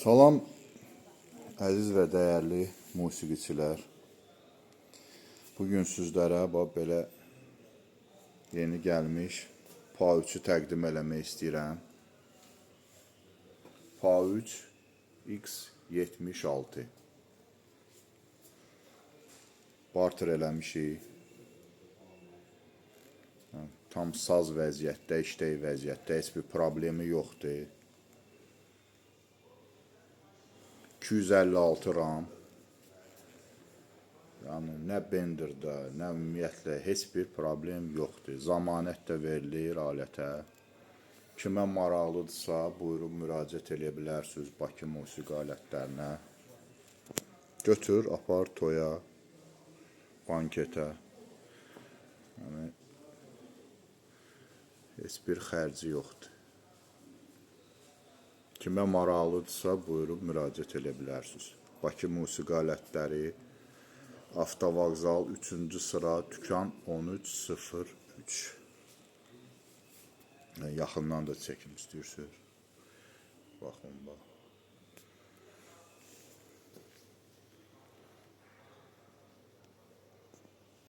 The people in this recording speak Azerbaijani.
Salam əziz və dəyərli musiqiçilər. Bugün sizlərə bax belə yeni gəlmiş PA3-ü təqdim eləmək istəyirəm. PA3 X76. Barter eləmişik. Tam saz vəziyyətdə, işlək vəziyyətdə, heç bir problemi yoxdur. 256 ram. Yəni nə benderdə, nə ümumiyyətlə heç bir problem yoxdur. Zəmanət də verilir alətə. Kimə maraqlıdırsa, buyurub müraciət eləyə bilərsiniz Bakı musiqi alətlərinə. Götür, apar toya, banketə. Yəni heç bir xərci yoxdur. Kimə maraqlıdırsa, buyurub müraciət eləyə bilərsiniz. Bakı musiqi alətləri, Avtovağzal 3-cü sıra, dükan 1303. Yəni, yaxından da çəkim istəyirsiniz. Baxın, bax.